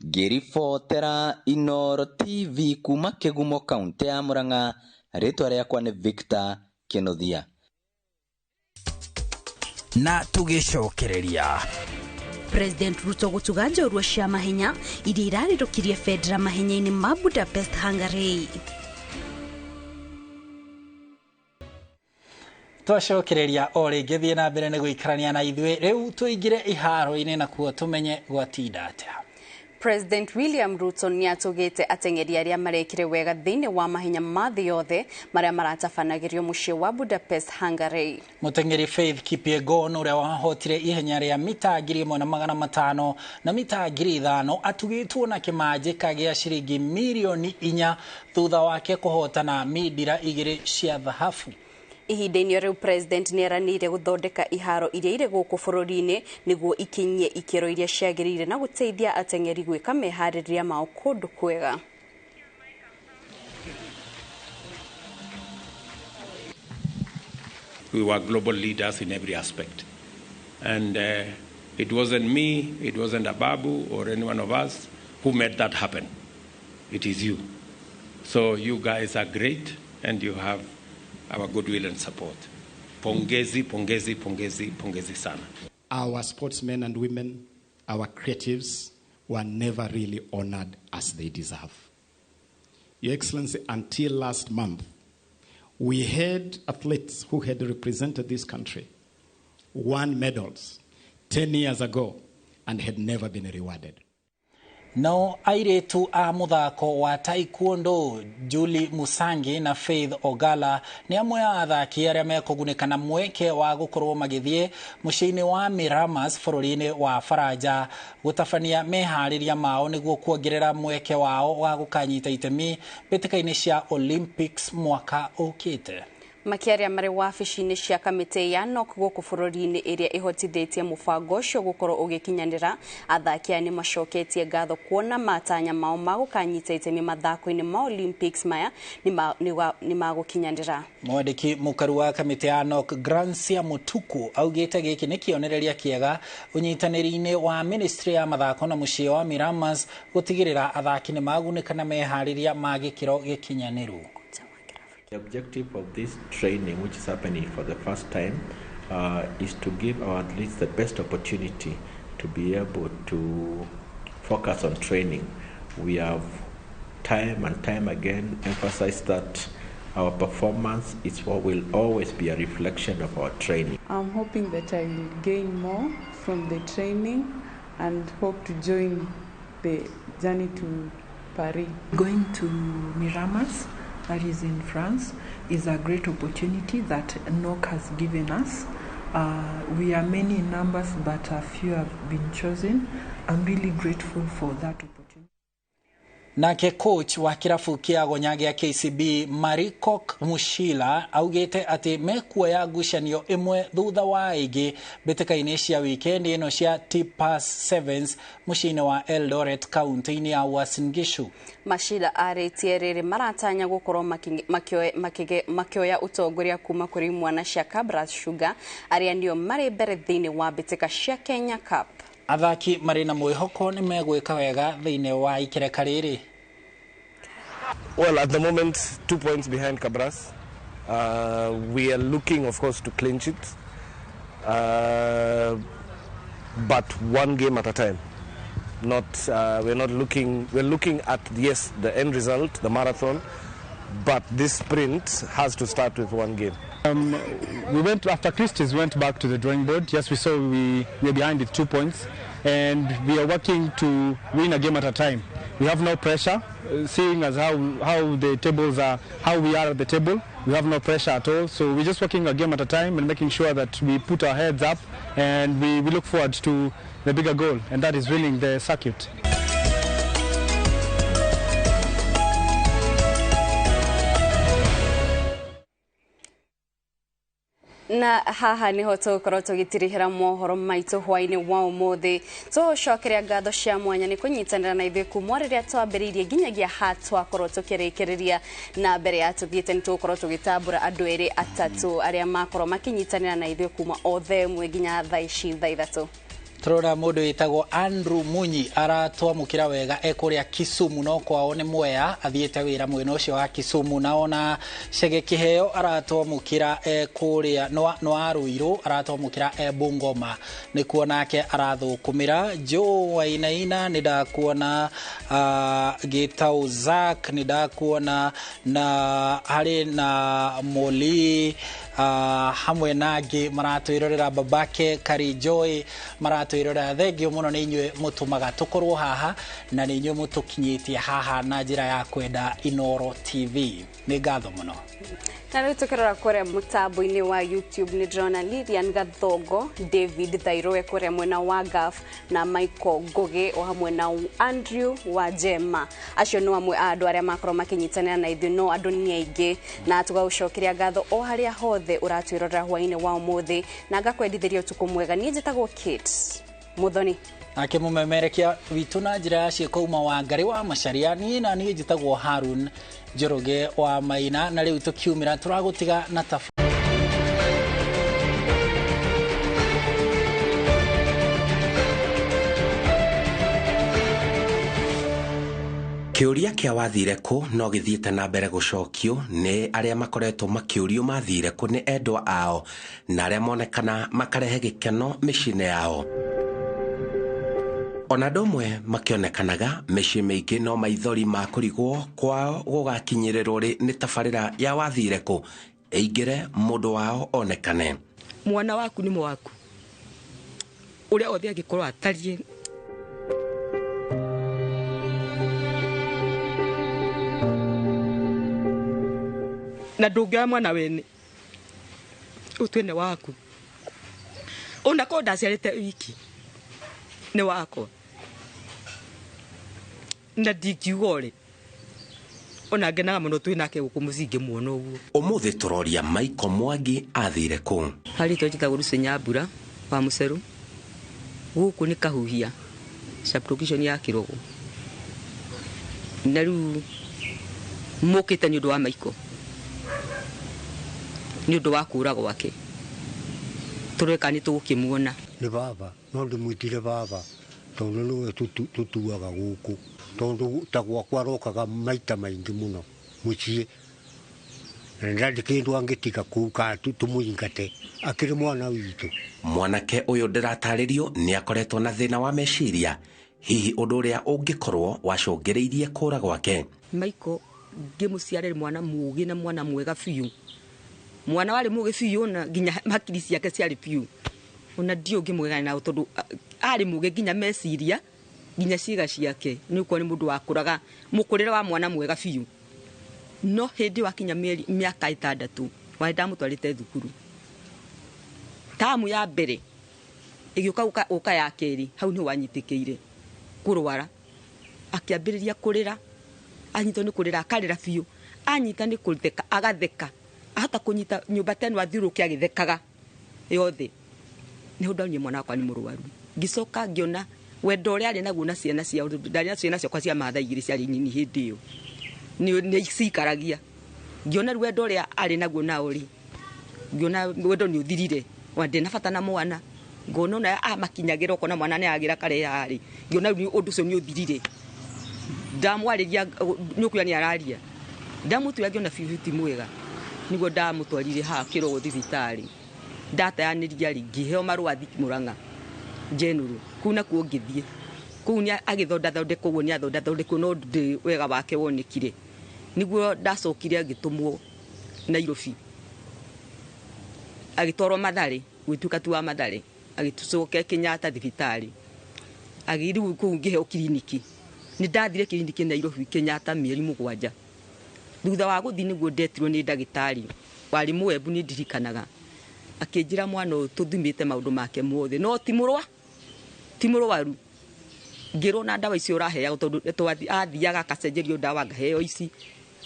Ngĩribotera Inooro TV kuma Kĩgumo kaunti ya Murang'a, rĩtwa rĩakwa nĩ Victor Kinuthia. Na tũgĩcokereria President Ruto gũtuga njorua cia mahenya iria irarĩrũkirie bendera mahenya-inĩ ma Budapest, Hungary. Twacokereria o rĩngĩ, thiĩ na mbere nĩ gũikarania na ithuĩ. Rĩu tũingĩre iharo-inĩ nakuo tũmenye gwatinda atĩa. President William Ruto nĩatũgĩte ateng'eri arĩa marekire wega thĩinĩ wa mahenya ma thĩ yothe marĩa maratabanagĩrio mũciĩ wa Budapest, Hungary. Mũteng'eri Faith Kipyegon ũrĩa wahotire ihenya rĩa mita 1500 na mita 5000 atugĩtwo na kĩmanjĩka gĩa ciringi mirioni 4 thutha wake kũhotana mindira 2 cia thahabu. Ihinda-inĩ rĩu President nĩeranĩire gũthondeka iharo iria irĩ gũkũ bũrũri-inĩ nĩguo ikinyie ikĩro iria ciagĩrĩire na gũteithia ateng'eri gwĩka meharĩrĩria mao kũndũ kwega. We were global leaders in every aspect. And it wasn't me, it wasn't Ababu or any one of us who made that happen. It is you. So you guys are great and you have our goodwill and support. Pongezi, pongezi, pongezi, pongezi sana. Our sportsmen and women, our creatives, were never really honored as they deserve. Your Excellency, until last month, we had athletes who had represented this country, won medals 10 years ago, and had never been rewarded. No airĩtu a mũthako wa taekwondo Julie Musangi na Faith Ogala nĩ amwe a athaki arĩa mekũgunĩka na mweke wa gũkorwo magĩthiĩ mũciĩ-inĩ wa Miramas bũrũri-inĩ wa Faranja gũtabania meharĩria mao nĩguo kuongerera mweke wao wa gũkanyita itemi mbĩtĩka-inĩ cia Olympics mwaka ũkĩte. Makiaria marĩ wabici-inĩ cia kamĩtĩ ya NOC gũkũ bũrũri-inĩ ĩrĩa ĩhotithĩtie mũbango ũcio gũkorwo ũgĩkinyanĩra, athaki aya nĩmacoketie ngatho kuona matanya mao ma gũkanyita itemi mathako-inĩ ma Olympics maya nĩmagũkinyanĩra. Mwandĩki mũkaru wa kamĩtĩ ya NOC Grancia Mutuku augĩte gĩkĩ nĩ kĩonereria kĩega ũnyitanĩri-inĩ wa ministry ya mathako na mũciĩ wa Miramas gũtigĩrĩra athaki nĩmagunĩka na meharĩria ma gĩkĩro gĩkinyanĩru. The objective of this training, which is happening for the first time, is to give our athletes the best opportunity to be able to focus on training. We have time and time again emphasized that our performance is what will always be a reflection of our training. I'm hoping that I will gain more from the training and hope to join the journey to Paris. Going to Miramas, that is in France, is a great opportunity that NOC has given us. We are many in numbers, but a few have been chosen. I'm really grateful for that opportunity. Nake coach wa kirabu kia Gonya gĩa KCB Marikok Mushila augĩte atĩ mekuoya ngucanio ĩmwe thutha wa ĩngĩ mbĩtĩka-inĩ cia wikendi ĩno cia Tipas Sevens mũciĩ-inĩ wa Eldoret kaunti-inĩ ya Uasin Gishu. Mashila arĩtie rĩrĩ maratanya gũkorwo makĩoya ũtongoria kuma kũrĩ mwana cia Kabras Sugar arĩa nĩo marĩ mbere thĩinĩ wa mbĩtĩka cia Kenya Cup. Athaki marĩ na mwĩhoko nĩ megwĩka wega thĩinĩ wa ikereka rĩrĩ. Well, at the moment, 2 points behind Kabras. We are looking, of course, to clinch it, but one game at a time. Not we're not looking. We're looking at, yes, the end result, the marathon, but this sprint has to start with one game. We went after Christie's, went back to the drawing board. Yes, we saw we were behind with 2 points, and we are working to win a game at a time. We have no pressure, seeing as how the tables are, how we are at the table. We have no pressure at all. So we're just working a game at a time and making sure that we put our heads up and we look forward to the bigger goal, and that is winning the circuit. Na haha niho tũgũkorwo tũgĩtirihĩra mohoro maitũ hwaĩ-inĩ wa ũmũthĩ. Tũgũcokeria ngatho cia mwanya nĩ kũnyitanĩra na ithuĩ kuma rĩrĩa twambĩrĩirie nginyagia ha twakorwo tũkĩrĩkĩrĩria, na mbere ya tũthiĩte nĩ tũgũkorwo tũgĩtambũra andũ erĩ atatũ arĩa makorwo makĩnyitanĩra na ithuĩ kuma o thaa ĩmwe nginya thaa ici thaa ithatũ. Turona mundu witagwo Andrew Munyi aratwamukira wega ekuria Kisumu no kwao ni Mwea athiite wira mwena ucio wa Kisumu. Na ona Chege Kiheo aratwamukira ekuria no Aruiru aratwamukira Bungoma nikuo nake arathukumira. Joe Wainaina ni ndakuona, Gitau Zack ni ndakuona, na hari na Moli hamwe nangĩ maratwĩrorera, babake Kari Joy maratwĩrorera. Thengio mũno nĩ inyuĩ mũtũmaga tũkorwo haha na nĩ inyuĩ mũtũkinyĩtie haha na njĩra ya kwenda Inooro TV. Nĩ ngatho mũno. Na rĩu tũkĩrora kũrĩa mũtambo-inĩ wa YouTube nĩ ndĩrona Lilian Gathongo, David Thairoe kũrĩa mwena wa Gaf, na Michael Ngugi o hamwe na Andrew wa Jema. Acio no amwe a andũ arĩa makorwo makĩnyitanĩra na ithuĩ, no andũ nĩ aingĩ, na tũgagũcokeria ngatho o harĩa hothe ũratwĩrorera hwaĩ-inĩ wa ũmũthĩ, na ngakwendithĩria ũtukũ mwega. Niĩ njĩtagwo Kate Muthoni. Nake mũmemerekia witũ na njĩra ya ciĩko uma wa Ngarĩ wa Macharia. Niĩ na niĩ njĩtagwo Harun Njoroge wa Maina, na rĩu tũkiumĩra tũragũtiga na tabu. Kĩũria kĩa wathire kũ no gĩthiĩte na mbere gũcokio nĩ arĩa makoretwo makĩũrio mathire kũ nĩ endwa ao na arĩa monekana makarehe gĩkeno mĩciĩ-inĩ yao. Ona andũ amwe makĩonekanaga mĩciĩ mĩingĩ no maithori ma kũrigwo kwao gũgakinyĩrĩrwo rĩ nĩ tabarĩra ya wathire kũ ĩingĩre mũndũ wao onekane. Mwana waku nĩ mwaku ũrĩa othe angĩkorwo atariĩ. Na ndũngĩoya mwana wene ũtue nĩ waku, ona korwo ndaciarĩte wiki nĩ wakwa, na ndingiuga ũrĩ Ona ngenaga mũno twĩ nake gũkũ mũciĩ ngĩmuona ũguo. Ũmũthĩ tũroria Michael Mwangi athire kũ. Harĩ twa njĩtagwo Lucy Nyambura wa Mũcerũ. Gũkũ nĩ Kahuhia sublocation ya Kĩrogo. Na rĩu mũkĩte nĩ ũndũ wa Michael, nĩ ũndũ wa kũra gwake, tũreka nĩ tũgũkĩmuona. Nĩ baba, no ndĩmwĩtire baba tondũ nĩwe tũtuaga gũkũ, tondũ ta gwakwa arokaga maita maingĩ mũno mũciĩ, na ndarĩ kĩndũ angĩtiga kũu kana tũmũingate, akĩrĩ mwana witũ. Mwanake ũyũ ndĩratarĩrio nĩ akoretwo na thĩna wa meciria, hihi ũndũ ũrĩa ũngĩkorwo wacũngĩrĩirie kũra gwake. Michael ngĩmũciarĩre mwana mũũgĩ na mwana mwega biũ, mwana warĩ mũũgĩ biũ na nginya hakiri ciake ciarĩ biũ, ona ndiũ ngĩmũgegania nao tondũ arĩ mũũgĩ nginya meciria nginya ciĩga ciake, nĩ ũkuona nĩ mũndũ wakũraga mũkũrĩre wa mwana mwega biũ. No hĩndĩ wakinya mĩaka 6 warĩ ndamũtwarĩte thukuru, tamu ya mbere ĩgĩũka ũka ya kerĩ, hau nĩho wanyitĩkĩire kũrwara, akĩambĩrĩria kũrĩra, anyitwo nĩ kũrĩra akarĩra biũ, anyita nĩ kũtheka agatheka, ahota kũnyita nyũmba ta ĩno athiũrũrũke agĩthekaga yothe. Nĩho ndonire mwana wakwa nĩ mũrwaru. Ngĩcoka ngĩona wendo ũrĩa arĩ naguo na ciana ciao, ndarĩ na ciana ciakwa cia mathaa 2 ciarĩ nini hĩndĩ ĩyo, nĩ cikaragia. Ngĩona rĩu wendo ũrĩa arĩ naguo nao rĩ, ngĩona wendo nĩ ũthirire, ona ndĩ na bata na mwana, ngona ona amakinyagĩra ũkona mwana nĩ agĩra karĩa arĩ, ngĩona rĩu ũndũ ũcio nĩ ũthirire. Ndamwarĩria nĩ ũkuona nĩ araria, ndamũtuĩra ngĩona biũ ti mwega, nĩguo ndamũtwarire haha Kĩrogo thibitarĩ. Ndateanĩria rĩ, ngĩheo marũa thiĩ Mũrang'a General, kũu nakuo ngĩthiĩ kũu nĩ agĩthondathondekwo ũguo, nĩ athondathondekwo no ndĩ wega wake wonekire. Nĩguo ndacokire agĩtũmwo Nairobi, agĩtwarwo Mathare, gwĩtuĩka tu wa Mathare, agĩcoka Kenyatta thibitarĩ, agĩrĩu kũu ngĩheo kiriniki. Nĩ ndathire kiriniki Nairobi Kenyatta mĩeri 7. Thutha wa gũthiĩ nĩguo ndetirwo nĩ ndagĩtarĩ warĩ Mũembu, nĩ ndirikanaga, akĩnjĩra mwana ũyũ tũthimĩte maũndũ make mothe no ti mũrwaru. Ngĩrwo na ndawa icio ũraheagwo tondũ athiaga akacenjerio ndawa ngaheo ici,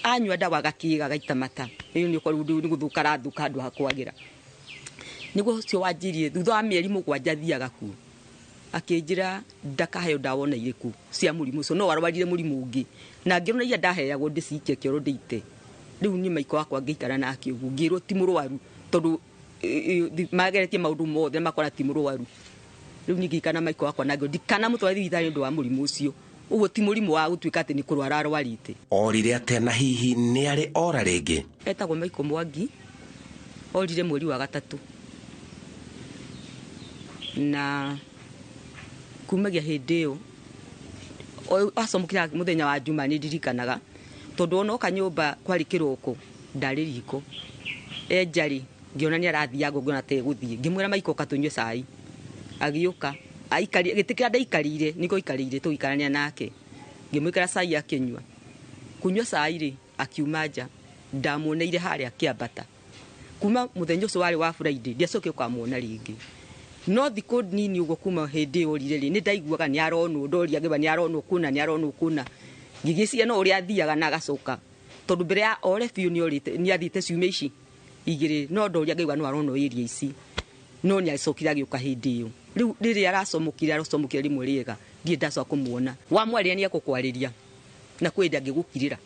anyua ndawa agakĩga agaita mata, ĩyo nĩ ũkorwo nĩ gũthũka arathũka handũ ha kwagĩra. Nĩguo ũcio wanjirie thutha wa mĩeri 7 athiaga kuo, akĩnjĩra ndakaheo ndawa ona irĩkũ cia mũrimũ ũcio, no arwarire mũrimũ ũngĩ, na ngĩrwo na iria ndaheagwo ndĩcikie kĩoro ndĩite. Rĩu niĩ Michael wakwa ngĩikara nake ũguo, ngĩrwo ti mũrwaru tondũ mageretie maũndũ mothe makora ti mũrwaru. Rĩu niĩ ngĩikara na Michael wakwa na ngĩrwo ndikanamũtware thibitarĩ nĩ ũndũ wa mũrimũ ũcio, ũguo ti mũrimũ wa gũtuĩka atĩ nĩ kũrwara arwarĩte. Orire atĩa na hihi nĩ arĩ ora rĩngĩ? Etagwo Michael Mwangi, orire mweri wa 3, na kumagia hĩndĩ ĩyo acomokire mũthenya wa Juma, nĩ ndirikanaga tondũ ona oka nyũmba kwarĩ kĩroko, ndarĩ riko enjarĩ, ngĩona nĩ arathiaga ngĩona ta egũthiĩ, ngĩmwĩra Michael ũka tũnyue cai, agĩũka aikarire gĩtĩ kĩrĩa ndaikarĩire nĩkĩo aikarĩire tũgĩikarania nake, ngĩmwĩkĩra cai akĩnyua. Kũnyua cai rĩ, akiuma nja, ndamuoneire harĩa akĩambata. Kuma mũthenya ũcio warĩ wa Friday ndiacokire kũmuona rĩngĩ. No thikũ nini ũguo kuma hĩndĩ ĩyo orire rĩ, nĩ ndaiguaga nĩ aronwo, ndoria ngĩba nĩ aronwo kũna, nĩ aronwo kũna, ngĩgĩciria no ũrĩa athiaga na agacoka, tondũ mbere ya ore biũ nĩ orĩte, nĩ athiĩte ciumia ici 2, no ndoria ngaigua no aronwo area ici, no nĩ acokire agĩũka hĩndĩ ĩyo. Rĩu rĩrĩa aracomokire, aracomokire rĩmwe rĩega, ndirĩ ndacoka kũmuona. Wamwarĩria nĩ ekũkwarĩria, na kwĩ hĩndĩ angĩgũkirĩra,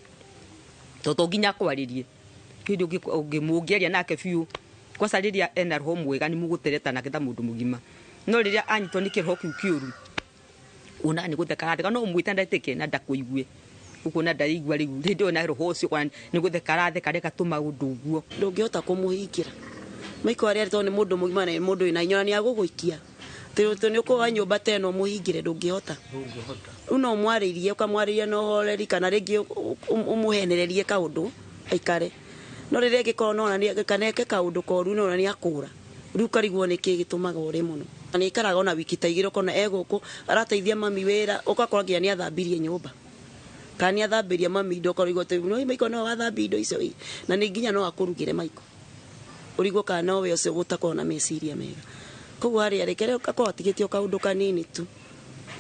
tondũ to nginya akwarĩrie, hĩndĩ ũngĩaria nake biũ, kwaca rĩrĩa ena roho mwega nĩ mũgũtereta nake ta mũndũ mũgima, no rĩrĩa anyitwo nĩ kĩroho kĩu kĩũru, ona nĩ gũtheka aratheka, no ũmwĩte ndetĩke na ndakũigue, ũkuona ndaraigua rĩu hĩndĩ ĩyo na roho ũcio nĩ gũtheka aratheka, reka tũmaũndũ ũguo. Ndũngĩhota kũmũhingĩra Michael arĩa tondũ nĩ mũndũ mũgima na mũndũ wĩna hinya na nĩ agũgũikia, tondũ nĩ ũkoga nyũmba ta ĩno ũmũhingĩre, ndũngĩhota. Rĩu no ũmwarĩrie, ũkamwarĩria na ũhoreri, kana rĩngĩ ũmũhenererie kaũndũ aikare, no rĩrĩa angĩkorwo no kana eke kaũndũ koru no nĩ akũra, rĩu ũkarigwo nĩkĩ gĩtũmaga ũre mũno. Nĩ aikaraga ona wiki ta 2 ũkona egũkũ arateithia mami wĩra, ũgakora nginya nĩ athambirie nyũmba, kana nĩ athambirie mami indo, ũkarigwo atĩ no Michael no wathambia indo icio, na nĩ nginya no akũrugĩre Michael, ũrigwo kana nowe ũcio gũtakorwo na meciria mega. Koguo harĩa reke akorwo atigĩtie o kaũndũ kanini tu,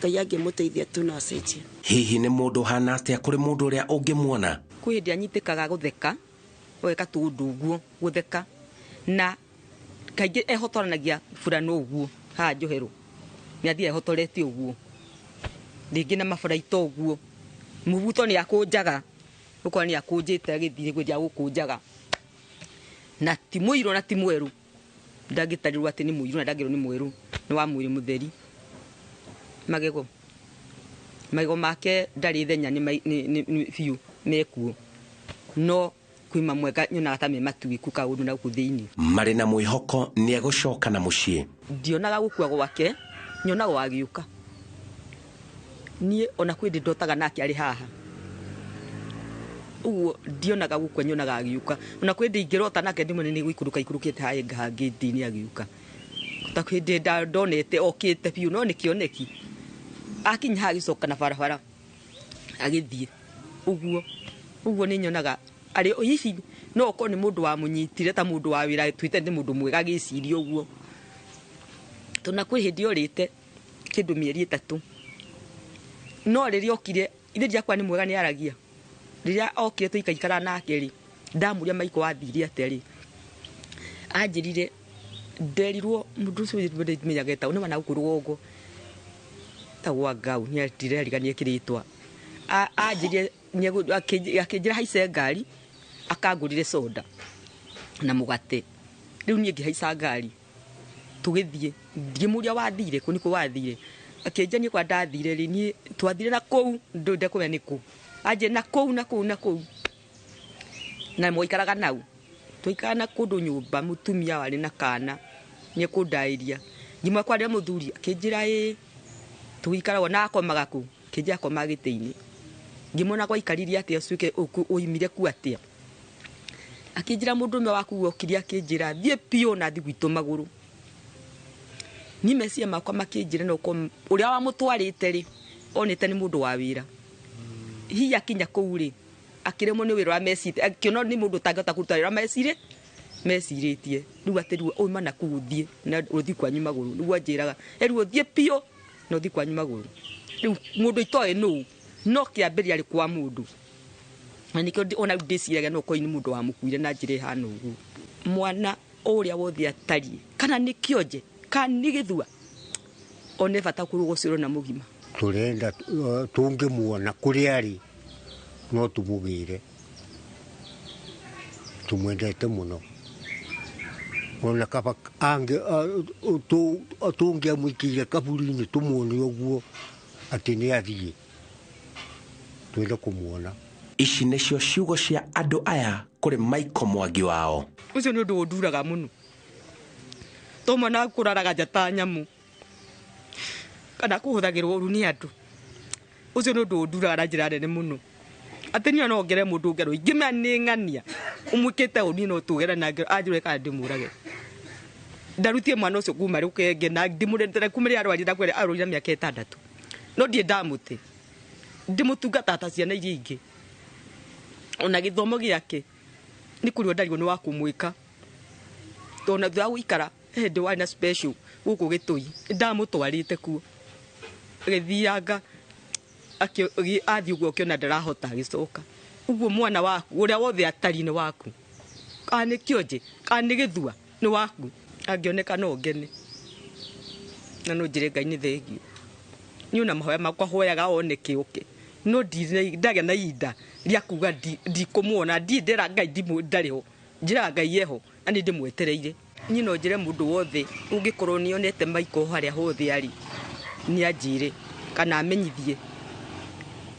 Ngai angĩmũteithia tu na acenjie. Hihi nĩ mũndũ ũhana atĩa kũrĩ mũndũ ũrĩa ũngĩmuona? Kwĩ hĩndĩ anyitĩkaga gũtheka ũgeka tũũndũ ũguo gũtheka na kaingĩ ehotoranagia burana ũguo haha njohero nĩ athiĩ ehotorete ũguo rĩngĩ na maburaito ũguo mũbuto nĩ akũnjaga ũkora nĩ akũnjĩte agĩthiĩ kwĩnja gũkũnjaga na ti mũirũ na ti mwerũ ndangĩtarirwo atĩ nĩ mũirũ na ndangĩrwo nĩ mwerũ nĩ wa mwĩrĩ mũtheri. Magego magego make ndarĩ thenya nĩ biũ mekuo no kwĩ mamwe nyonaga ta me matuĩku kaũndũ na gũkũ thĩinĩ. Marĩ na mwĩhoko nĩ egũcoka na mũciĩ. Ndionaga gũkua gwake nyonaga agĩũka. Niĩ ona kwĩ ndĩ ndotaga nake arĩ haha ũguo ndionaga gũkua nyonaga agĩũka. Ona kwĩ ndĩ ingĩrota nake ndĩmwene nĩ gũikũrũka ikũrũkĩte haha ngĩtĩ-inĩ agĩũka ta kwĩ ndĩ ndonete okĩte biũ no nĩ kĩoneki. Akinya haha agĩcoka na barabara agĩthiĩ ũguo ũguo nĩ nyonaga arĩ hihi no okorwo nĩ mũndũ wamũnyitire ta mũndũ wa wĩra twĩte nĩ mũndũ mwega agĩciria ũguo. Tondũ na kwĩ hĩndĩ orĩte kĩndũ mĩeri 3 no rĩrĩa okire ithe ndiakwa nĩ mwega nĩ aragia. Rĩrĩa okire tũikaikara nake rĩ ndamũria Maiko wathire atĩa rĩ anjĩrire nderirwo mũndũ ũcio ndimenyaga etagwo nĩ wana gũkũ rũgongo tagwa Ngau nĩ ndirarigania kĩrĩtwa. Anjĩrire akĩnjĩra haice ngari akangũrire soda na mũgate. Rĩu niĩ ngĩhaica ngari tũgĩthiĩ ngĩmũria wathire kũ nĩkũ wathire akĩnjĩra niĩ kwa ndathire rĩ niĩ twathire na kũu ndekũmenya nĩ kũ anjĩra na kũu na kũu na kũu na mwaikaraga nau twaikaraga na kũndũ nyũmba mũtumia warĩ na kana nĩekũndaĩria ngĩmwĩra kwarĩ na mũthuri akĩnjĩra ĩĩ tũgĩikaragwo na akomaga kũ akĩnjĩra akomaga gĩtĩ-inĩ. Ngĩmuona gwaikarire atĩa ũcuĩke ũimire ku atĩa akĩnjĩra mũndũrũme waku okire akĩnjĩra thiĩ biũ na thiĩ gwitũ magũrũ. Niĩ meciria makwa makĩnjĩra no ũkorwo ũrĩa wamũtwarĩte rĩ onete nĩ mũndũ wa wĩra hihi akinya kũu rĩ akĩremwo nĩ wĩra ũrĩa mecirĩtie akĩona nĩ mũndũ ũtangĩhota kũruta wĩra ũrĩa mecirĩtie rĩu atĩ rĩu auma na kũu ũthiĩ na ũthiĩ kwanyu magũrũ nĩguo anjĩraga rĩu ũthiĩ biũ na ũthiĩ kwanyu magũrũ. Rĩu mũndũ itoĩ nũũ no kĩambĩrĩria arĩ kwa mũndũ na nĩkĩo ona rĩu ndĩciragia no ũkorwo nĩ mũndũ wamũkuire na njĩra ĩhana ũguo. Mwana ũrĩa wothe atariĩ kana nĩ kĩonje kana nĩ gĩthua one bata kũrũgũcĩrwo na mũgima. Tũrenda tũngĩmuona kũrĩa arĩ no tũmũgĩre tũmwendete mũno ona kaba tũngĩamũikĩire kaburi-inĩ tũmuone ũguo atĩ nĩ athiĩ twende kũmuona. Ici nĩcio ciugo cia andũ aya kũrĩ Maiko Mwangi wao. Ũcio nĩ ũndũ ũnduraga mũno to mwana kũraraga nja ta nyamũ kana kũhũthagĩrwo ũru nĩ andũ ũcio nĩ ũndũ ũnduraga na njĩra nene mũno atĩ niĩ no ngere mũndũ ngero ingĩmenya nĩ ng'ania ũmwĩkĩte ũũ niĩ no tũgere na ngero anjũre kana ndĩmũrage. Ndarutie mwana ũcio kuma rũkenge na ndĩmũretere kuma rĩrĩa arwarire ndakwĩra arwarire mĩaka 6 no ndiĩ ndamũte ndĩmũtungata ta ciana iria ingĩ. Ona gĩthomo gĩake nĩ kũrĩ ndarigwo nĩ wa kũmwĩka tondũ ona thutha wa gũikara hĩndĩ warĩ na special gũkũ Gĩtũi ndamũtwarĩte kuo agĩthianga athiĩ ũguo akĩona ndarahota agĩcoka. Ũguo mwana waku ũrĩa wothe atariĩ nĩ waku kana nĩ kĩonje kana nĩ gĩthua nĩ waku angĩoneka no ngene na no njĩre Ngai nĩ thengio. Niĩ ona mahoya makwa hoyaga oneke oke no ndagĩa na ihinda rĩa kuga ndikũmuona ndiĩ ndĩra Ngai ndarĩ ho njĩraga Ngai eho na nĩ ndĩmwetereire. Niĩ no njĩre mũndũ wothe ũngĩkorwo nĩonete Maiko harĩa hothe arĩ nĩ anjĩre kana amenyithie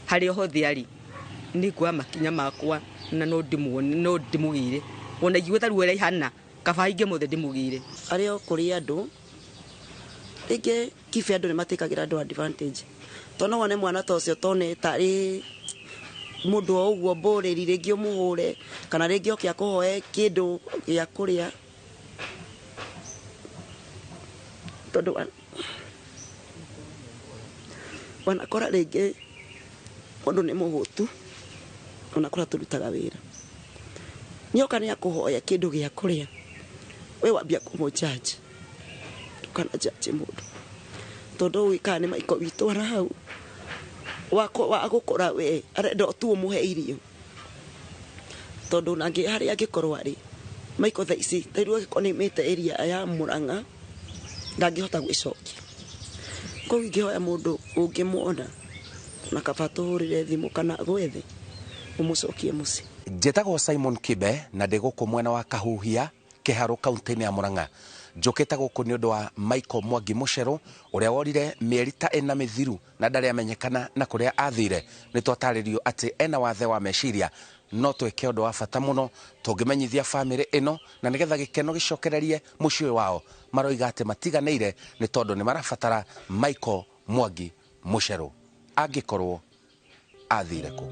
harĩa hothe arĩ nĩ nguoya makinya makwa na no ndĩmuone no ndĩmũgĩre ona ingĩgwĩta ruo ũrĩa ihana kaba ingĩ mothe ndĩmũgĩre. Arĩ o kũrĩ andũ rĩngĩ kibe andũ nĩ matĩkagĩra andũ advantage tondũ no wone mwana ta ũcio tone tarĩ mũndũ o ũguo mbũrĩri rĩngĩ ũmũhũre kana rĩngĩ oke akũhoe kĩndũ gĩa kũrĩa tondũ wanakora rĩngĩ mũndũ nĩ mũhũtu onakora tũrutaga wĩra nĩoka nĩ akũhoya kĩndũ gĩa kũrĩa we wambia kũmũjudge ndũkana judge mũndũ tondũ ũĩ kana nĩ Maiko witũ ara hau wa gũkora we arenda tu ũmũhe irio. Tondũ nangĩ harĩa angĩkorwo arĩ Michael thaa ici, ta rĩu angĩkorwo nĩ aumĩte area ya Murang'a, ndangĩhota gwĩcokia. Koguo ingĩhoya mũndũ ũngĩmuona na kaba tũhũrĩre thimũ kana gwethe ũmũcokie mũciĩ. Njĩtagwo Simon Kibe na ndĩ gũkũ mwena wa Kahuhia, Kĩharũ, kaunti-inĩ ya Murang'a. Njũkĩte gũkũ nĩ ũndũ wa Michael Mwangi Mũcerũ ũrĩa worire mĩeri ta ĩna mĩthiru na ndarĩ amenyekana na kũrĩa athire. Nĩ twatarĩrio atĩ ena wathe wa meciria, no twĩke ũndũ wa bata mũno tũngĩmenyithia bamĩrĩ ĩno na nĩgetha gĩkeno gĩcokererie mũciĩ ũyũ wao. Maroiga atĩ matiganĩire nĩ tondũ nĩ marabatara Michael Mwangi Mũcerũ angĩkorwo athire kũ.